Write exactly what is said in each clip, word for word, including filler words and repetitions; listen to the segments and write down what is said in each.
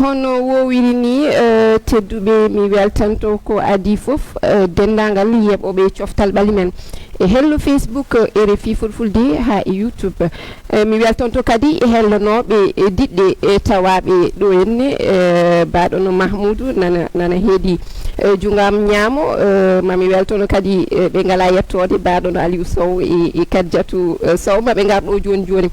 Hono woowiri ni, eh, tedduɓe, mi weltanto ko adii fof, eh, denndaangal yeeɓooɓe coftal ɓalli men e hello Facebook, eh, R F I Fulfulde haa e YouTube. Eh, mi weltanto kadi e hellonooɓe, eh, diɗɗe, eh, tawaaɓe ɗo henne, eh, mbaɗono Mahmoudou nana, nana heedi, eh, junngo am ñaamo, eh, ma mi weltono kadi, eh, ɓe ngalaa yettoode, mbaɗono Aliou Sow e, e Kadiatou, eh, Sow, ma ɓe ngar ɗo jooni jooni.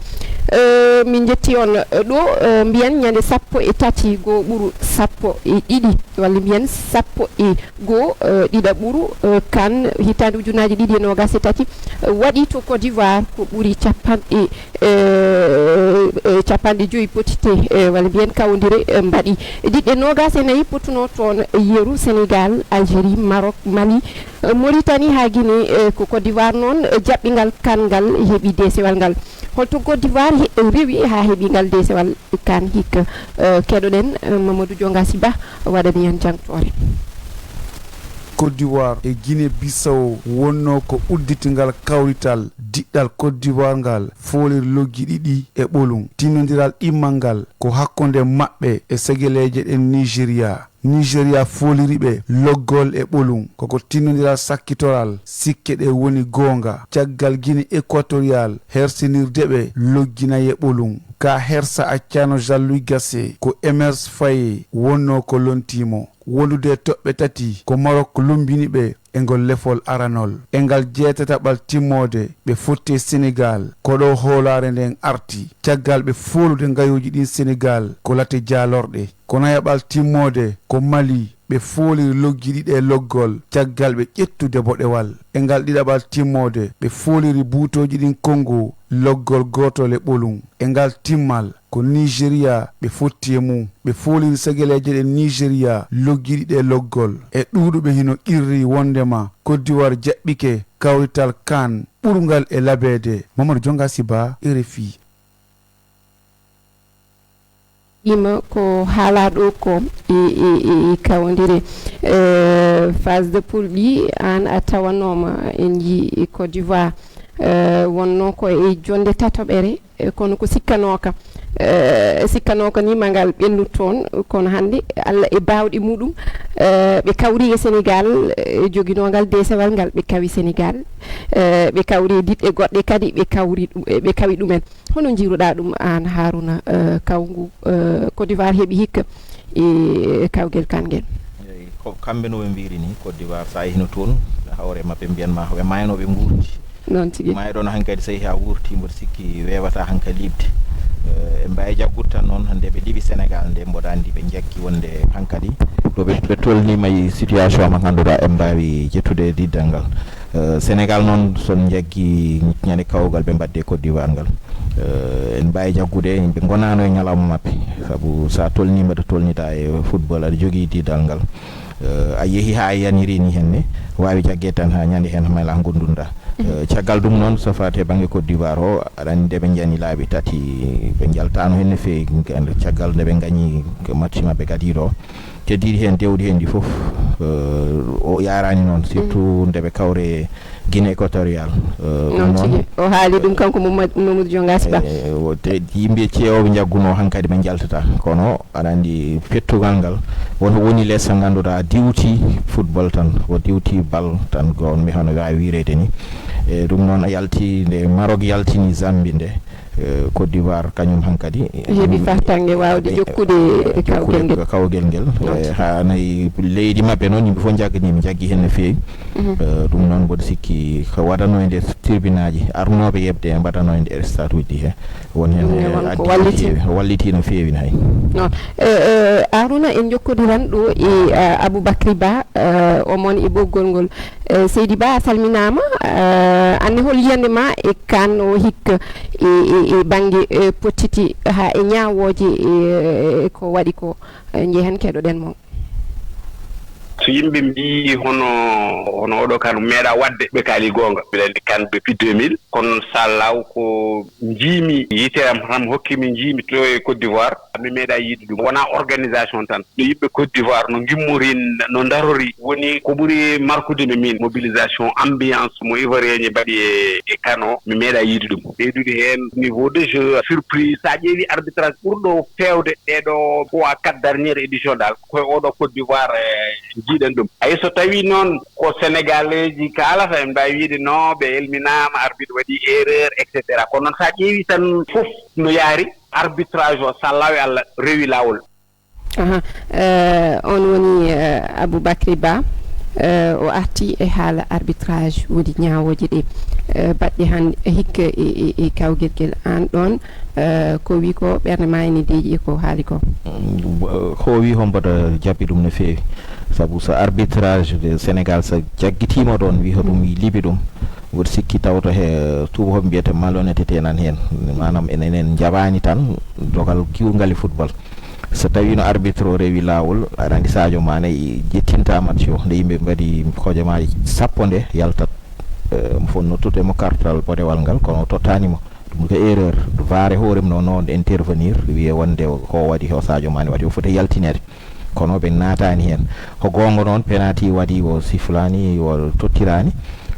Eh, min njetti on, eh, ɗo, eh, mbiyen ñande sappo e tati goo ɓuru sappo e ɗiɗi, walla mbiyen sappo e goo, eh, ɗiɗaɓuru, eh, kan hitaande ujunnaaji ɗiɗi e noogaas e tati, eh, waɗi to Côte d'Ivoire ko ɓuri capanɗe, eh, eh, capanɗe joyi potite, eh, walla mbiyen kawondire, eh, mbaɗi. Diɗɗe noogaas e nayi potuno toon, yeru Sénégal, Algérie, Maroc, Mali, eh, Mauritanie haa Guinée, eh, ko Côte d'Ivoire noon, eh, jaɓɓingal kan ngal heɓi deesewal ngal. Holto Côte d'Ivoire he-, rewi haa heɓi ngal deesewal kan hikka? Eh, keɗoɗen, eh, Mamadou Dionga Siba waɗani en jangtoore. Côte d'Ivoire e Guinée Bissau wonnoo ko udditingal kawrital diɗɗal Côte d'Ivoire ngal fooliri loggi ɗiɗi e ɓolum. Tinnondiral ɗimmal ngal ko hakkunde maɓɓe e segeleeje ɗen Nigeria. Nigeria fooliri ɓe loggol e ɓolum. Koko tinnondiral sakkitoral sikke ɗe woni goonga. Caggal Guinée Équatoriale hersinirde ɓe loggi nayi e ɓolum. Ka hersa accaano Jean-Louis Gasset, ko Emerse Faé wonnoo ko lontii mo. Wondude e toɓɓe tati, ko Maroc lumbini ɓe e ngol lefol aranol. E ngal jeetataɓal timmoode, ɓe fotti e Senegal, ko ɗo hoolaare nden arti. Caggal ɓe foolude ngayuuji ɗin Senegal, ko late jaalorɗe. Ko nayaɓal timmoode, ko Mali, ɓe fooliri loggi ɗiɗi e loggol, caggal ɓe ƴettude boɗewal. E ngal ɗiɗaɓal timmoode, ɓe fooliri buutooji ɗin Congo, loggol gootol e ɓolum. E ngal timmal, ko Nigeria ɓe fotti e mum. Ɓe fooliri segeleeje ɗen Nigeria loggi ɗiɗi e loggol. E ɗuuɗuɓe hino qirri wonndema Côte d'Ivoire jaɓɓike kawrital kan ɓurngal e labeede. Mamadou Dionga Siba, R F I. Ima ko haalaa ɗo ko e, e, e, e kawondire, eh, phase de poule ɗi, aan a tawanooma en njii Côte d'Ivoire, eh, wonnoo ko e jonnde tataɓere, eh, kono ko sikkanooka, eh, sikkanooka ni ma ngal ɓennu toon, kono hannde Allah e baawɗe muɗum, eh, ɓe kawri e Senegal, eh, joginoo ngal deesewal ngal, ɓe kawi Senegal, eh, ɓe kawri e diɗɗe goɗɗe kadi, ɓe kawri ɗum, eh, ɓe kawi ɗumen. Hono njiiruɗaa ɗum aan, Harouna, eh, kawngu, eh, Côte d'Ivoire heɓi hikka e kawgel kan ngel? Eey, ko kamɓe no ɓe mbiiri ni, Côte d'Ivoire, so a yehino toon, hawre maɓɓe mbiyan ma, ɓe maayno ɓe nguurti. Noon tigi. Maayɗo no hankadi, so yehi haa wuurti, mboɗo sikki weewataa hankadi liɓde. Eh, ɓe mbaawi jaggude tan noon, hannde ɓe liɓi Senegal nde, mboɗo anndi ɓe njaggi wonde hankadi. Ɗo ɓe, ɓe tolniima e situation mo ngannduɗaa, ɓe mbaawi ƴettude diddal ngal. Eh, Senegal noon, so njaggi ñande kawgal ɓe mbaɗde Côte d'Ivoire ngal, eh, en mbaawi jaggude, ɓe ngonaano e ñalawma maɓɓe. Sabu so a tolniima ɗo tolniɗaa e football, aɗa jogii diidal ngal. Eh, a yehi haa a yaniri ni henne, waawi jaggeede tan haa ñande heen mayla ngondunɗaa. Eh, caggal ɗum noon, so faati e bannge Côte d'Ivoire o, aɗa anndi nde ɓe njani laabi tati, ɓe njaltaano heen no feewi. Caggal nde ɓe ngañi match maɓɓe gadiiɗo o, keddiiɗi heen, dewɗi heen ɗi fof, eh, o yaaraani noon, surtout nde ɓe kawri e Guinée Équatoriale. Eh, ɗum noon tigi. O haali ɗum kanko Mamadou, Mamadou Dionga Siba. Eh, o te-, yimɓe ceewooɓe njaggunoo hankadi ɓe njaltataa. Kono aɗa anndi pettugal ngal, won, woni les so ngannduɗaa diwti football tan, o diwti bal tan, ko on mi hono waawi wiireede ni. E ɗum noon yalti nde Maroc yaltini Zambie nde, eh, Côte d'Ivoire kañum hankadi heɓi fartaŋŋe waawde ƴokkude e kawgel ngel. Kawgel ngel. Eh, haa nayi leydi maɓɓe noon, yimɓe fof njagganii, mi njaggi heen no feewi. Eh, ɗum noon mboɗo sikki ko waɗanoo e nder tribunaaji, arnooɓe yeɓde e mbaɗanoo e nder stade uji ɗi he. Won heen, eh, won ko walliti, walliti no feewi hay. Noon. Eh, eh, Harouna, en njokkodiran ɗo e, eh, Aboubacry Ba, eh, o mon e ɓoggol ngol. Eh, Seydi Ba, a salminaama. Eh, anne hol yiyannde ma e kan o hikka e, e, e bannge, eh, pottiti haa e ñaawooje, eh, ko waɗi ko, eh, njehen keɗoɗen mo. So yimɓe mbiyi hono, hono oɗo kan meeɗa waɗde, ɓe kaali goonga. Mbiɗa anndi kan depuis deux mille, kono noon, so Allahu, ko njiimi, yitere am tan hokkimi, njiimi to e Côte d'Ivoire. Mi meeɗa yiide ɗum. Wonaa organisation tan. No yimɓe Côte d'Ivoire, no ngimmori, no ndarori. Woni ko ɓuri markude mi min, mobilisation, ambiance mo Ivoirien mbaɗi e, e Kano, mi meeɗa yiide ɗum. Ɓeydude heen niveau de jeu, surprise. So a ƴeewi arbitrage ɓurɗo feewde ɗeeɗo trois, quatre dernière édition dal, ko e oɗo Côte d'Ivoire, eh, njiiɗen ɗum. Ay, so tawi noon ko Sénégalais ji kaalata, en mbaawi wiide non, ɓe elminaama, arbitre waɗi erreur, et cetera. Kono noon, so a ƴeewi tan fof no yaari, arbitrage o, sallaawi Allah, rewi laawol. Aha. Eh, on woni, eh, Aboubacry Ba. Eh, o arti e haala arbitrage, woni ñaawooje ɗe, eh, baɗɗe han hikka e, e, e kawgel ngel. Aan ɗoon, eh, ko wi ko ɓernde ma ene deeƴi e ko haali ko? Mm, ko o wi ko mboɗo jaɓi ɗum no feewi. Sabu so arbitrage de Sénégal so jaggitiima ɗoon, wi ko ɗum libi ɗum, mboɗo sikki tawto he tuubakooɓe mbiyata malhonnêteté nan heen. Maanaam enen en njaɓaani tan dogal kiwgal e football. So tawii no arbitre o rewi laawol, aɗa anndi Sadio Mané i-, ƴettinta match o, nde yimɓe mbaɗi hojomaaji sappo nde yaltat, eh, mo fof nottude mo kartal boɗewal ngal, kono o tottaani mo. Ɗum ko erreur. VAR e hoore mum no, no intervenir, wiye wonde ko o waɗi ko Sadio Mané waɗi, o foti yaltineede. Kono ɓe naataani heen. Ko goonga noon, penalty waɗi, o siflaani, o tottiraani.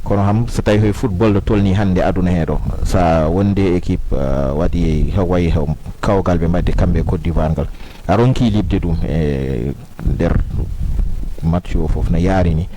Kono kam, so tawi koye football ɗo tolni hannde aduna he ɗo, so wonde équipe, eh, waɗi ko wayi ko kawgal ɓe mbaɗde kamɓe e Côte d'Ivoire ngal, a ronki liɓde ɗum e nder match o fof no yaari ni.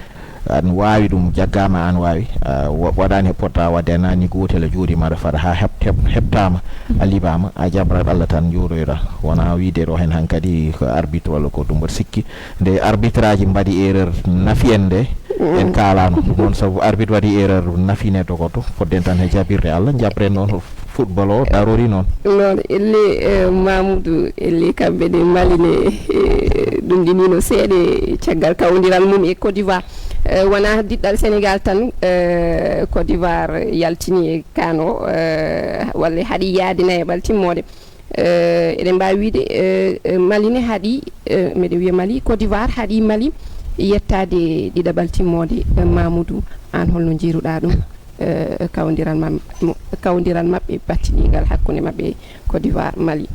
An waawi ɗum, jaggaama an waawi, a wa-, waɗaani he potta waɗde, a naani gootel a juuɗiima aɗa fada haa heɓ-, heɓ-, heɓtaama, a liɓaama, a jabrat Allah tan njuuroyra. Wonaa wiide ɗo heen hankadi ko arbitre walla ko ɗum, mboɗo sikki nde arbitre aji mbaɗi erreur nafi en nde, en kaalaano. Noon sabu arbitre waɗi erreur nafi ne dogoto, fodde en tan he jabirde Allah, jabren noon football o darori noon. Noon, elle, eh, Mamoudou, elle kamɓe ne Mali ne, eh, ɗum ɗinino seeɗa caggal kawdiral mum e Côte d'Ivoire. Eh, wonaa diɗɗal Sénégal tan, eh, Côte d'Ivoire yaltini e Kano, eh, walla haɗi yaade nayaɓal timmoode. Eh, eɗen mbaawi wiyde, eh, eh, Mali ne haɗi, eh, miɗo wiya Mali, Côte d'Ivoire haɗi Mali yettaade ɗiɗaɓal timmoode. Eh, Mamoudou, aan holno njiiruɗaa ɗum? Eh, kawdiral mam-, mo-, kawdiral maɓɓe battidigal hakkunde maɓɓe e Côte d'Ivoire, Mali.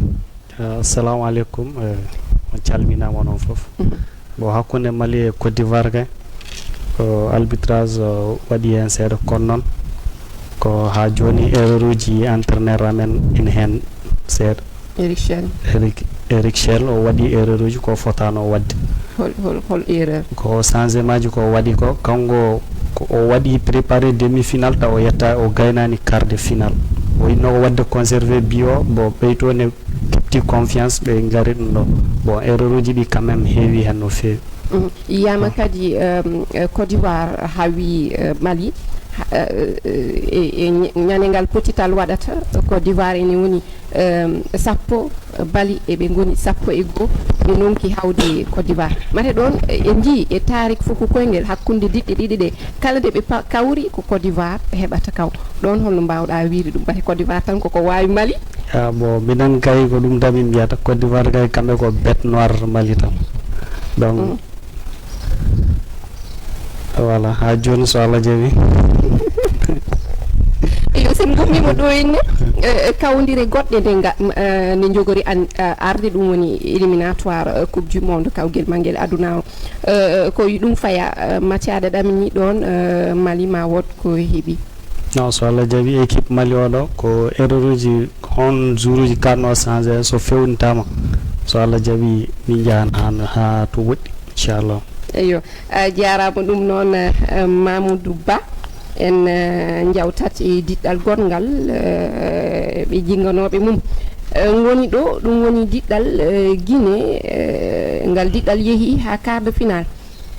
Assalamu aleykum. Eh, on calminaama onon fof. Mhm. Bon, hakkunde Mali e Côte d'Ivoire kay, ko arbitrage o waɗi heen seeɗa, kono noon ko haa jooni erreur uji entraîneur amen ina heen seeɗa. Eric Chel. Eric, Eric Chel, o waɗi erreur uji ko fotaano waɗde. Hol, hol, hol erreur? Ko changement ji ko o waɗi ko, kanko ko o waɗi préparé demi-finale, taw o yetta, o gaynaani quart de finale. O yiɗno ko waɗde conservé bi o, bon, ɓeyto ne keɓti confiance, ɓe ngari ɗum ɗo. Bon, erreur uji ɗi quand même heewi heen no feewi. Mhm. Yiyaama kadi, um, eh, Côte d'Ivoire hawi, eh, Mali, ha, eh, eh, e, e ñ-, ñande ngal potital waɗata, Côte d'Ivoire ene woni, um, sappo, Mali eɓe ngoni sappo e goo, ɓe ndonki hawde Côte d'Ivoire. Mate ɗoon, eh, en njii e tarik fuku koyngel hakkunde diɗɗe ɗiɗi ɗe, kala nde ɓe pa-, kawri ko Côte d'Ivoire heɓata kaw. Ɗoon holno mbaawɗaa wiyde ɗum? Mate Côte d'Ivoire tan koko waawi Mali? Ah, bon, minen kay ko ɗum tan min mbiyata, Côte d'Ivoire kay kamɓe ko bête noire Mali tan. Donc, mm. Voilà, haa jooni so Allah jaɓi. Eyo, so en ngummiima ɗo henne, eh, kawdire goɗɗe nde nga-, m-, eh, nde njogori an, eh, arde, ɗum woni éliminatoire, eh, Coupe du Monde, kawgel mangel aduna o. Eh, ko e ɗum faya, eh, match aɗa ɗamini ɗoon, eh, Mali ma wood ko heɓi. Non, so Allah jaɓi, équipe Mali o ɗo, ko erreur uji, on jour uji kaɗno changé, so fewnitaama, so Allah jaɓi, min njahan haa, haa to woɗɗi, inchallah. Eyo, a jaaraama ɗum noon, eh, Mamoudou Ba. En, eh, njawtat e diɗɗal goɗngal, eh, ɓe jinnganooɓe mum, eh, ngoni ɗo, ɗum woni diɗɗal, eh, Guinée, eh, ngal diɗɗal yehi haa quart de finale.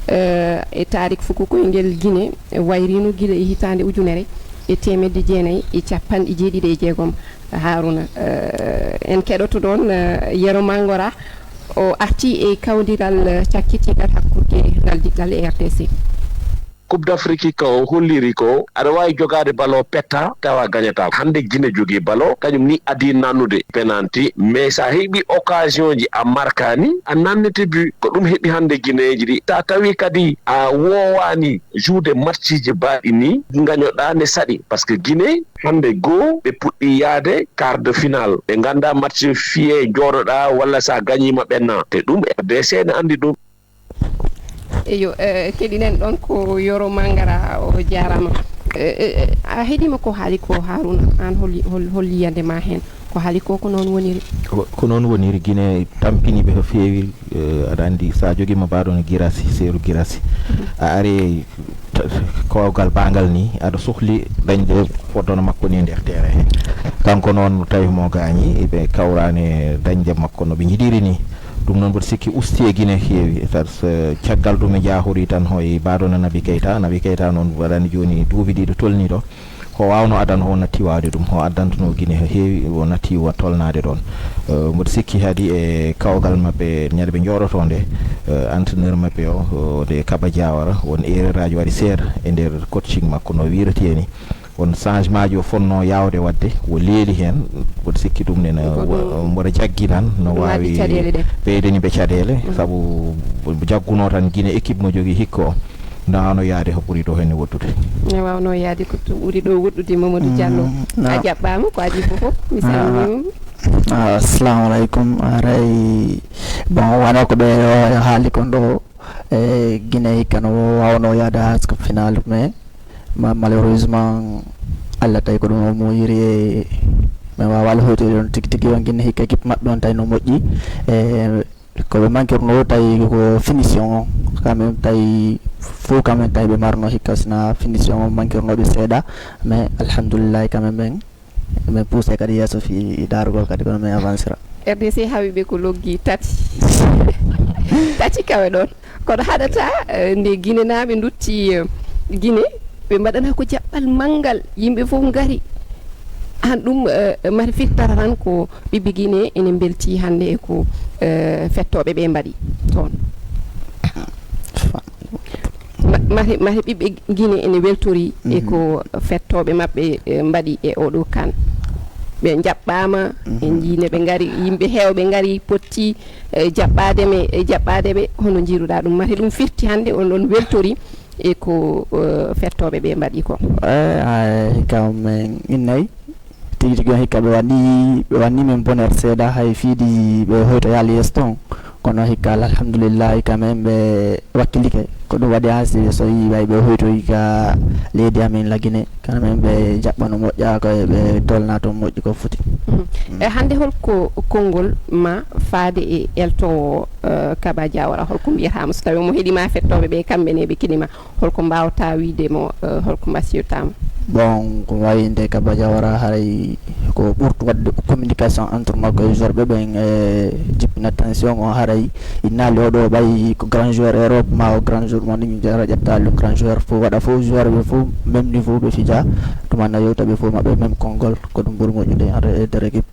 Eh, e tarik fuku koyngel Guinée, eh, wayrino gila e hitaande ujunere e teemedde jeenayi e capanɗe jeeɗiɗi e jeegom. Haruna, eh, en keɗoto ɗoon, eh, Yero Mangora, o arti e kawdiral, eh, cakkitiigal hakkunde ngal diɗɗal e R T C. Coupe d'Afrique ka o holliri ko aɗa waawi jogaade ballon petta tawa gañataa. Hannde Gine jogii ballon, kañum ni adii nannude penalty, mais so a heɓi occasion ji a markaani, a nannete but. Ko ɗum heɓi hannde Guinéeji ɗi. So a tawi kadi a woowaani joude matchiji baaɗi ni, gañoɗaa ne saɗi. Parce que Guinée hannde goo ɓe puɗɗi yaade quart de finale. Ɓe nganndaa match fiye jooɗoɗaa walla so a gañiima ɓenna. Te ɗum R D C ne anndi ɗum. Eyo, eh, keɗiɗen ɗon ko Yoro Mangara, o jaaraama. Eh, eh, eh, a heɗiima ko haali ko, Haruna, aan hol, hol, hol yiyannde ma heen? Ko haali ko ko noon woniri? Ko, ko noon woniri, Gine tampini ɓe ko feewi. Eh, aɗa anndi so a jogiima mbaɗo no Girassi, Seeru Girassi, a ari t-, kowgal baagal ni, aɗa sohli dañde foddono makko ni nder terrain he. Kanko noon tawi mo gaañi, ɓe kawraani dañde makko no ɓe njiɗiri ni. Ɗum noon mboɗo sikki usti e Gine heewi, par ce que caggal ɗum ɓe njahori tan hoy mbaɗo no Naby Keita. Naby Keita noon waɗani jooni duuɓi ɗiɗo tolni ɗo. Ko waawno adan o natti waawde ɗum, o addantuno Gine he heewi, o natti wa tolnaade ɗoon. Eh, mboɗo sikki hadi e kawgal maɓɓe ñande ɓe njooɗotoo nde, eh, entraîneur maɓɓe o, o, de Kaba Diawara, won erreur aji waɗi seeɗa e nder coaching makko no wiiretee ni. Won changement ji o fotnoo yaawde waɗde, o leeli heen. Mboɗo sikki ɗum ne, no Ko ɗum wa-, mboɗo jaggi tan, no ɗum addi waawi caɗeele ɗe. Ɓeydani ɓe caɗeele, Mm. sabu jaggunoo tan Gine équipe mo jogii hikka o. Naano yaade ko ɓuri ɗo henne woɗɗude. Ne waawno yaade ko to ɓuri ɗo woɗɗude, Mamadou Diallo. Mm, a jaɓɓaama, ko adii fof fof, mi salminiima. Ah, assalamu aleykum. Aray, bon, wano ko ɓe haali kon ɗo, e Guinée hikka no waawno yaade haa ko final, mais ma-, malheureusement, Allah tawi ko ɗum o moyiri e, mais waawaali hoytoyde ɗon tigi tigi on Guinée hikka équipe maɓɓe on tawi no moƴƴi. E, Ko ɓe mankirnoo tawi ko finition on, quand même, tawi fof, quand même, tawi ɓe marno hikka, sina finition on mankirnoo ɓe seeɗa, mais alhamdulillahi, quand même, ɓen ɓe poussé kadi yeeso fii daarugol kadi kono min avancera. R D C hawi ɓe ko loggi tati. Tati kawe ɗon. Kono haɗata, eh, nde Ginenaaɓe ndutti, eh, Gine, ɓe mbaɗana ko jaɓɓal manngal, yimɓe fof ngari. Aan ɗum, eh, mari firtata tan ko ɓiɓɓe Gine ene mbeltii hannde e ko, eh, fettooɓe ɓe mbaɗi toon. Ma-, mari, mari ɓiɓɓe Gine ene weltori e ko fettooɓe maɓɓe, eh, mbaɗi e oɗo kan. Ɓe njaɓɓaama, en njii nde ɓe ngari, yimɓe heewɓe ngari, potti, eh, jaɓɓaade me, eh, jaɓɓaade ɓe. Hono njiiruɗaa ɗum? Mari ɗum firti hannde on ɗon weltori e ko, eh, fettooɓe ɓe mbaɗi ko? Eh, ay, kam men innay. Tigi tigi on hikka ɓe wanni, ɓe wanni men bonheur seeɗa, hay fiidi ɓe hoyto yaali yeeso toon. Kono hikka alhamdulillahi quand même ɓe wakkilike. Ko ɗum waɗi haa si so yii ɓay ɓe hoytoyi ka leydi amin la Guinée. Quand même ɓe jaɓɓa no moƴƴa ko e ɓe tolna toon moƴƴi ko foti. Mhm. E hannde holko konngol ma faade e eltowo, eh, Kaba Diawara, holko mbiyata mo so tawi omo heɗi ma fettooɓe ɓe kamɓe ne ɓe keɗi ma? Holko mbaawtaa wiyde mo, eh, holko mbasiyirtaa mo? Bon, ko wayi nde Kaba Diawara haray ko ɓurtu waɗde communication entre makko e joueur ɓe ɓen, e jippina tension o haray innaali oɗo ɓay ko grand joueur Europe ma o grand joueur mo ni jara ƴettaali ɗum grand joueur fof waɗa fof joueur ɓe fof même niveau ɓe fija tuma na yewta ɓe fof maɓɓe même konngol ko ɗum ɓuri moƴƴude entre e nder équipe.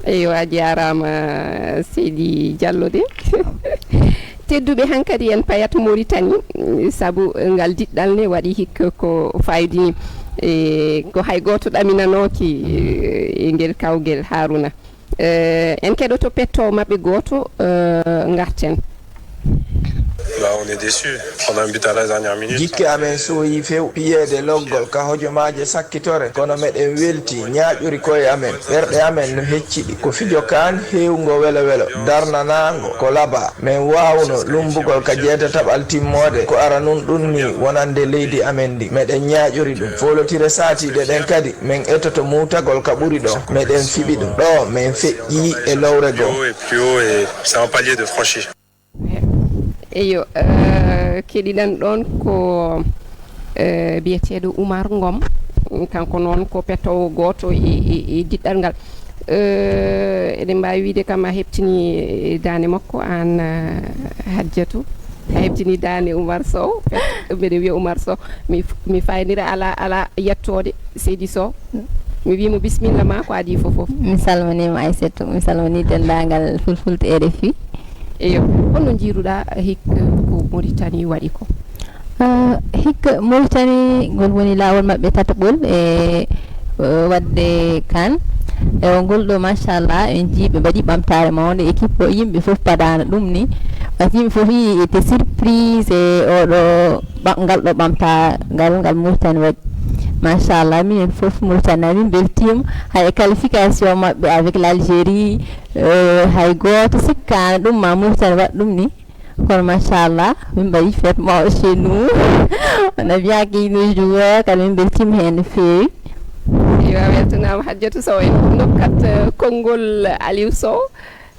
Eyyo, a jaaraama, Seydi Diallo de. Tedduɓe, hankadi en payat Mauritanie, sabu ngal diɗɗal ne waɗi hikka ko fayodini, e, ko hay gooto ɗaminanooki, e, e ngel kawgel, Haruna. E, en keɗoto pettoowo maɓɓe gooto, e, ngarten. Bah, on est déçus. Prendre un but à la dernière minute. Jikke amen sooyi few, piyeede loggol ka hojomaaje sakkitore, kono meɗen weltii, ñaaƴori koye amen. Ɓerɗe amen no hecciɗi. Ko fijo kaan heewngo welo-welo, darnanaango ko labaa. Men waawno lummbugol ka jeetataɓal timmoode, ko ara nun ɗun nii wonande leydi amen ndin. Meɗen ñaaƴori ɗum. Foolotire saatiiɗe ɗen kadi, men etoto muutagol ka ɓuri ɗoo. Meɗen fiɓi ɗum. Ɗoo, men feƴƴii e lowre goo. Plus haut et plus haut, et c'est un palier de franchi. Eyo, eh, keɗiɗen ɗon ko, eh, biyeteeɗo Oumar Ngom, kanko noon ko pettoowo gooto e, e, e diɗɗal ngal. Eh, eɗen mbaawi wiyde kam a heɓtini, eh, daande makko aan, eh, Hadjatou, a heɓtini daande Oumar Sow, mbeɗa wiya Oumar Sow, mi, mi faynira alaa, alaa yettoode. Seydi Sow, mi wii mo bisimilla ma ko adii fof fof. Mi salminiima Aissatou, mi salminii denndaangal Fulfulde R F I. Eyo, holno njiiruɗaa hikka ko Mauritanie waɗi ko? Eh, hikka Mauritanie, ngol woni laawol maɓɓe tataɓol e eh, waɗde kan. E ngol ɗo, machallah, en njii ɓe mbaɗi ɓamtaare mawnde. Équipe o, yimɓe fof padaano ɗum ni. Parce que yimɓe fof yii ete surprise e oɗo ɓa- ngal ɗo ɓamtaangal ngal Mauritanie waɗi. Machallah, minen fof Mauritanie, min mbeltiima. Hay e qualification maɓɓe avec l'Algérie, eh, hay gooto sikkaano ɗum ma Mauritanie waɗ ɗum ni. Kono machallah, min mbaɗi fête mawɗo chez nous. On a bien accueilli nos joueurs, kadi min mbeltiima heen no feewi. Yo a weltanaama, Hadjatou Sow. En ndokkat eh, konngol Aliou Sow.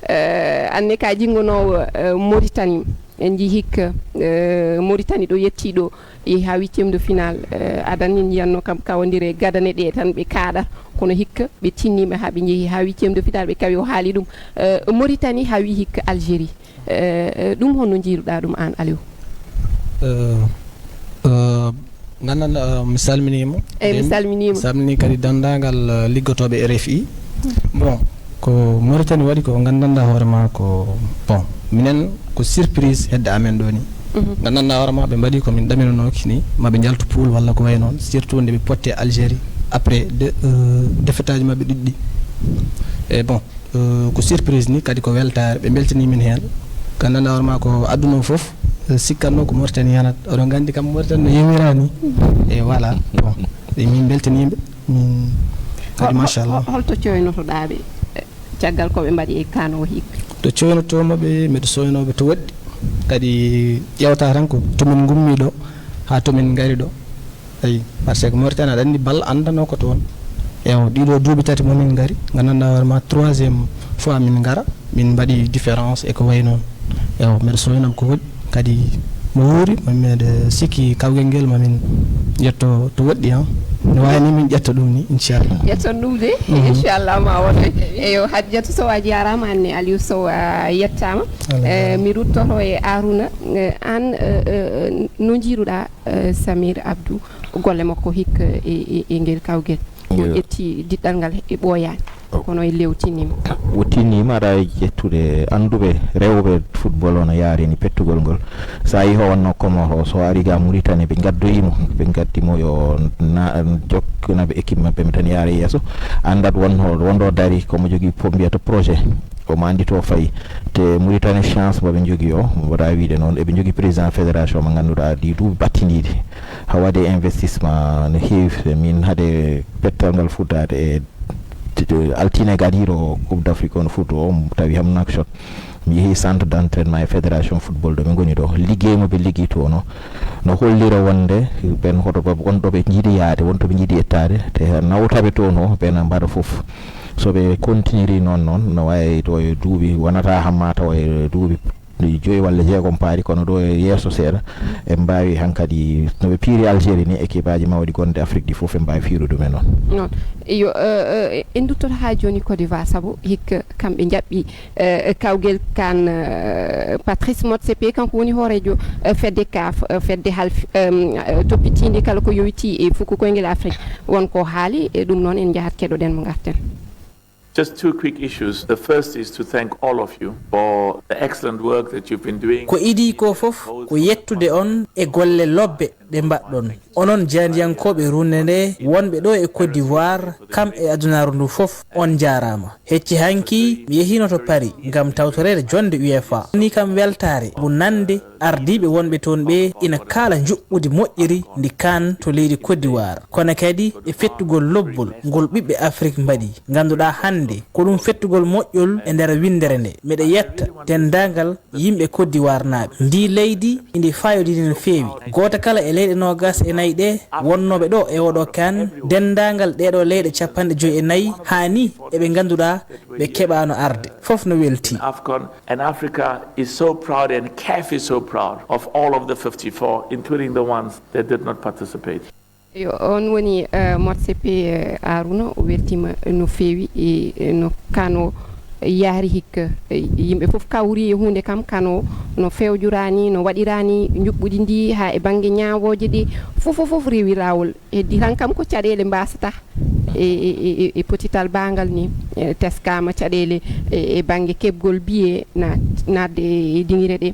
Eh, anne ka jinngonoowo eh, Mauritanie. En njii hikka eh, Mauritanie ɗo yettii ɗo, yehi haa huitième de finale. Eh, adan en njiyatno kam kawondire gadane ɗe tan ɓe kaaɗa. Kono hikka ɓe tinniima haa ɓe njehi haa huitième de finale, ɓe kawi, o haali ɗum. Eh, Mauritanie haa wi hikka Algérie. Eh, eh, ɗum honno njiiruɗaa ɗum aan, Aliou? Eh, eh, nganndan eh, mi salminiima. Eyi, mi Nden salminiima. Salmini kadi danndaangal eh, liggotooɓe R F I. Bon, ko Mauritanie waɗi ko nganndanɗaa hoore ma ko, bon, minen ko surprise hedde amen ɗo ni. Mhm. Nganndanɗaa hoore ma ɓe mbaɗi ko min ɗaminanooki ni, ma ɓe njaltu poule walla ko wayi noon, surtout nde ɓe potti e Algérie après de, eh, défaite aji maɓɓe ɗiɗɗi. E bon, eh, ko surprise ni, kadi ko weltaare, ɓe mbeltanii min heen. Nganndanɗaa hoore ma ko aduna o fof eh, sikkatnoo ko Mauritanie yanat. Oɗon nganndi kam Mauritanie no yewira ni. E voilà, bon, e min mbeltaniiɓe. Min kadi, machallah. Hol- holto coynotoɗaa ɓe eh, caggal ko ɓe mbaɗi e kan o hikka? To coynotoomi ɓe, miɗo soynoo ɓe to woɗɗi. Kadi ƴeewta tan ko to min ngummi ɗo haa to min ngari ɗo. Eyi, parce que Mauritanie, aɗa anndi, bal anndanoo ko toon. Ewo, ɗiɗo duuɓi tati mo min ngari, nganndanɗaa hoore ma, troisième fois min ngara, min mbaɗi différence e ko wayi noon. Ewo, mbeɗa soynam ko woɗɗi, kadi mo wuuri, ma mbeɗa sikki kawgel ngel ma min ƴetto to woɗɗi, han. No waawi ni min ƴetta ɗum ni, inchallah. Ƴetton ɗum de, Mhm. Inchallah, ma won. Eyo, Hadjatou Sow, a jaaraama, anne Aliou Sow a yettaama. Alhamdulillah. Eh, mi ruttoto e Arouna, eh, aan, eh, eh, no njiiruɗaa eh, Samir Abdou, golle makko hikka e, e, e ngel kawgel. O Iyo. Ƴetti diɗɗal ngal e ɓooyaani. O- Kono e lewtiniima. O tinniima aɗa ƴettude annduɓe rewɓe football o no yaarini pettugol ngol. So a yii o wonno Comores o, so ari ga Mauritanie, ɓe ngaddoyi mo, ɓe ngaddi mo yo na, jokkana ɓe équipe maɓɓe mi tan yaara yeeso. Anndat won ho-, wonɗo dari ko mo jogii po-, mbiyata projet. O ma anndi to fayi. Te Mauritanie, chance mo ɓe njogii o, mbaɗa wiide noon, eɓe njogii président fédération mo ngannduɗaa ɗi duuɓi battindiiɗi. Haa waɗi investissement no heewi. Min hade pettal ngal fuɗɗaade e t-, t-, altine gadiiɗo o, Coupe d'Afrique o no fuɗɗo o, tawi Hamnakshot. Mi yehi centre d'entraînement e fédération football ɗo ɓe ngoni ɗo. Liggey mo ɓe liggii to no, no hollira wonde ɓen hoto ɓe, won ɗo ɓe njiɗi yaade, won to ɓe njiɗi yettaade. Te nawtaɓe to no, ɓen mbaɗa fof. So ɓe continiri noon, noon, no waawi ɗo e duuɓi, wonata hamma tawa e duuɓi joyi walla jeegom paari, kono ɗo e yeeso seeɗa, en mbaawi hankadi, no ɓe piiri Algérie ni, équipe aji mawɗi gonɗi Afrique ɗi fof, en mbaawi fiirude ɗum e noon. Noon. Yo, eh, eh, en nduttoto haa jooni Côte d'Ivoire, sabu hikka kamɓe njaɓɓi, eh, kawgel kan, eh, Patrice Motsepe, kanko woni hooreejo, eh, fedde kaf, eh, fedde half-, em, eh, toppitiinde kala ko yowiti e fuku koyngel Afrique. Won ko haali, e ɗum noon en njahat keɗoɗen mo ngarten. Just two quick issues. The first is to thank all of you for the excellent work that you've been doing. Ko idii ko fof ko yettude on e golle lobbe ɗe mbaɗɗon. Onon jaandiyankooɓe ruunde nde, wonɓe ɗo e Côte d'Ivoire, kam e adunaaru ndu fof, on njaaraama. Hecci hanki, mi yehiino to Paris ngam tawtoreede jonnde UEFA. Ni kam weltaare, sabu nande ardiiɓe wonɓe toon ɓe ina kaala njuɓɓudi moƴƴiri ndi kan to leydi Côte d'Ivoire, kono kadi e fettugol lobbol ngol ɓiɓɓe Afrik mbaɗi. Ngannduɗaa hannde ko ɗum fettugol moƴƴol e nder winndere nde. Miɗa yetta denndaangal yimɓe Côte d'Ivoire naaɓe. Ndi leydi ndi fayodini no feewi. Gooto kala e leyɗe noogas e nayi ɗe wonnooɓe ɗo e oɗo kan, denndaangal ɗeɗo leyɗe capanɗe joyi e nayi haa ni eɓe ngannduɗaa ɓe keɓaano arde. Fof no welti. AFCON, and Africa is so proud, and caf is so proud of all of the fifty-four, including the ones that did not participate. Eyo, on woni, eh, Motsepe, eh, Arouna, o weltiima no feewi e, e no kan o yahri hikka. E, yimɓe fof kawri e huunde kam, kan o no fewjorani, no waɗirani njuɓɓudi ndi haa e bannge ñaawooje ɗi. Fof, fof, fof rewi laawol. Heddi tan kam ko caɗeele mbasata. e, e, e, e potital baagal ni, e, teskaama caɗeele e, e bannge keɓgol biye na-, naatde e diŋire ɗe.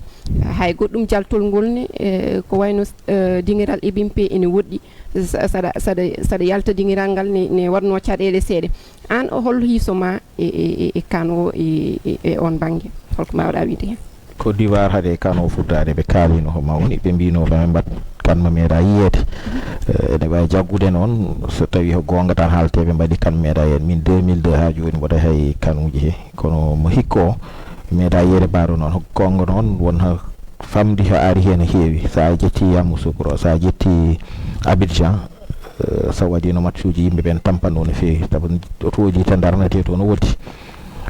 Hay goɗɗum jaltol ngol ni, e, ko wayno, e, diŋiral Ebimpe ene woɗɗi. Sa-, saɗa, saɗa, saɗa yalta diŋiral ngal ne, ne waɗno caɗeele seeɗa. Aan o hol hiiso ma e, e, e, e kan o e, e, e on bannge? Holko mbaawɗa wiyde heen? Côte d'Ivoire, hade kan o fuɗɗaade, ɓe kaalino ko mawni, ɓe mbino ɓe mbat kan ma meeɗa yiyeede. Eh, ene waawi jaggude noon, so tawi ko goonga tan haalte, ɓe mbaɗi kan meeɗa yiyeede. Min deux mille deux haa jooni mboɗo hay kanuuji he. Kono mo hikka o, meeɗa yiyeede mbaɗo noon. Konngo noon, won ha famdi ko ari heen no heewi. Sa ƴetti Yamoussoukro, sa ƴetti Abidjan, eh, so waɗino match uji, yimɓe ɓen tampanno no feewi. Sabu otooji tan darnete to no woodi.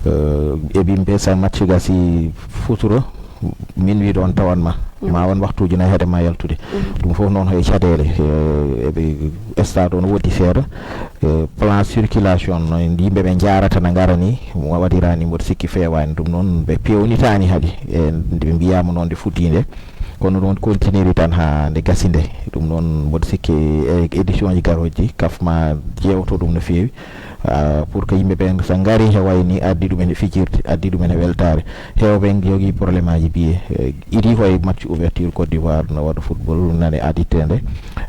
Eh, Ebimpe, sa match gasi futuro, min wi ɗon tawan ma. Mm. Ma won waxtuuji nayi hade ma yaltude. Mm. Ɗum fof noon hay caɗeele, eh, eɓe stade o no woodi seeɗa. Eh, plan circulation no yimɓe ɓe njaarata na ngara ni, mo waɗira ni mboɗo sikki feewaani. Ɗum noon ɓe peewnitaani hade. E nde ɓe mbiyaama noon nde fuɗɗii nde. Kono noon continuer tan haa nde gasi nde. Ɗum noon mboɗo sikki e édition ji garooji kaf ma ƴeewto ɗum no feewi. Ah, pour que yimɓe ɓen so ngari he wayni addi ɗumen e fijirde, addi ɗumen e weltaare. Heewɓe jogii problème aji biye. Eh, idi koye match ouverture Côte d'Ivoire no waɗa football nane aditteende.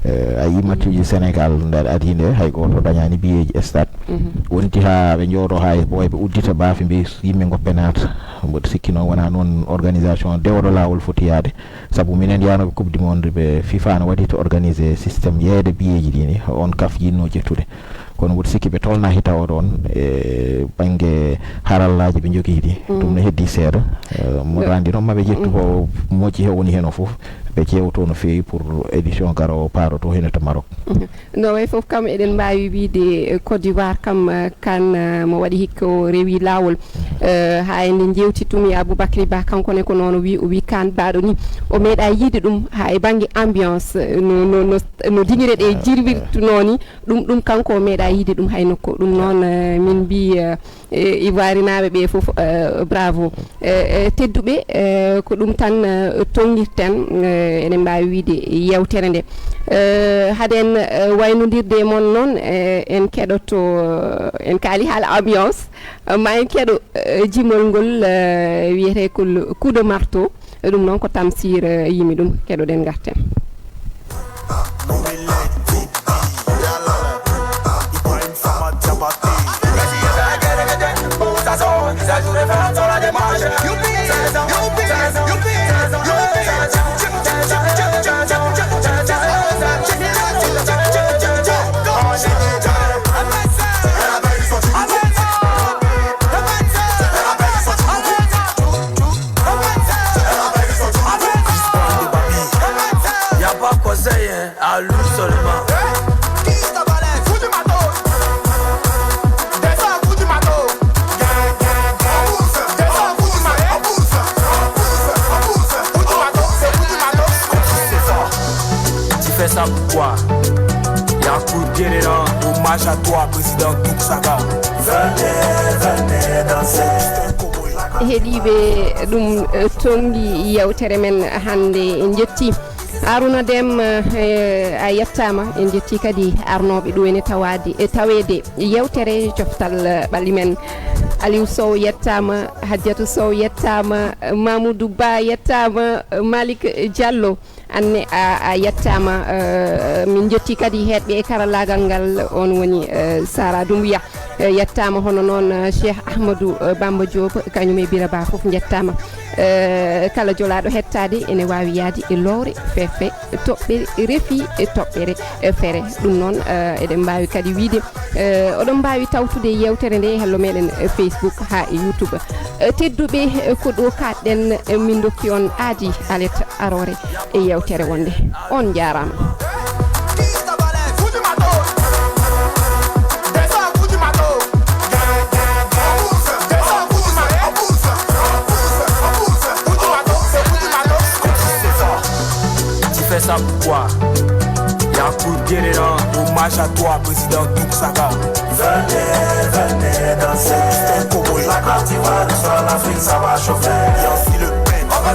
Eh, a yii match uji Sénégal nde adi nde hay gooto dañaani biyeeji stade. Mhm. Wonti haa ɓe njooɗo haa e ɓooyɓe uddita baafe mbi yimɓe ngoppe naata. Mboɗo sikki noon wonaa noon organisation dewɗo laawol foti yaade. Sabu minen yaanooɓe Coupe du Monde ɓe FIFA no waɗi to organiser système yeeyde biyeeji ɗi ni, on kaf yiɗno ƴettude. Kono mboɗo sikki ɓe tolna hita o ɗoon e bannge harallaaji ɓe njogii ɗi. Mm. Ɗum no heddii seeɗa. Eh, mo No. randi noon maɓe ƴettu Mm. ko moƴƴi he woni heen o fof. Ɓe ƴeewto no feewi pour édition garoowo paaɗo to hene to Maroc. Mhm. No way fof kam eɗen mbaawi wiyde, eh, Côte d'Ivoire kam, eh, kan, eh, mo waɗi hikka o rewi laawol. Eh, haa e nde njeewtitumi Aboubacry Ba, kanko ne ko noon o wi, o wi kan mbaɗo ni. O meeɗa yiide ɗum haa e bannge ambiance, eh, no, no, no, no diŋire ɗe jirwirtunoo ni. Ɗum, ɗum kanko o meeɗa yiide ɗum hay nokko. Ɗum noon, eh, min mbi, eh, e ivoirinaaɓe ɓe fof, eh, bravo. Eh, eh, tedduɓe, eh, ko ɗum tan, eh, tonngirten, eh, eɗen mbaawi wiyde yewtere nde. Eh, haden, eh, waynondirde e mon noon, eh, en keɗoto, eh, en kaali haala ambiance, eh, ma en keɗo, eh, jimol ngol, eh, wiyetee ko le coup de marteau. Ɗum noon ko Tamsir, eh, yimi ɗum. Keɗoɗen ngarten. Y a pas conseil, hein, à lui seulement. Tu fais ça pour quoi? Y a coup de guerre là. Hommage à toi, président Douk Saga. Venez, venez danser. Heɗiiɓe, ɗum, eh, tongi yewtere men hannde. En njetti Aruna Dem, eh, a yettaama. En njetti kadi arnooɓe ɗo ene tawaade, e taweede yewtere coftal, eh, ɓalli men. Aliou Sow yettaama, Hajjatu Sow yettaama, Mamoudou Ba yettaama, Malick Diallo. Anne a, a yettaama, eh, min njetti kadi heɗɓe e karallaagal ngal, on woni, eh, Sara Doumbouya, eh, yettaama, hono noon, eh, Cheikh Ahmadou, eh, Bamba Diop, kañum e Bira Ba fof njettaama. Eh, kala jolaaɗo hettaade ene waawi yahde e lowre, fefe, toɓɓere, refi, e toɓɓere, eh, fere. Ɗum noon, eh, eɗen mbaawi kadi wiyde, eh, oɗon mbaawi tawtude yewtere nde e hello meɗen, eh, Facebook haa e YouTube. Eh, tedduɓe, eh, ko ɗo kaɗɗen, eh, min dokki on aadi alet aroore e yewtere wonde. On njaaraama. Tu fais ça pour quoi? Y a coup de guerre là. Hommage à toi, président Douk Saga. Venez, venez danser. C'est un cowboy. La Côte d'Ivoire, sur l'Afrique, ça va chauffer. Y a aussi le pain. On va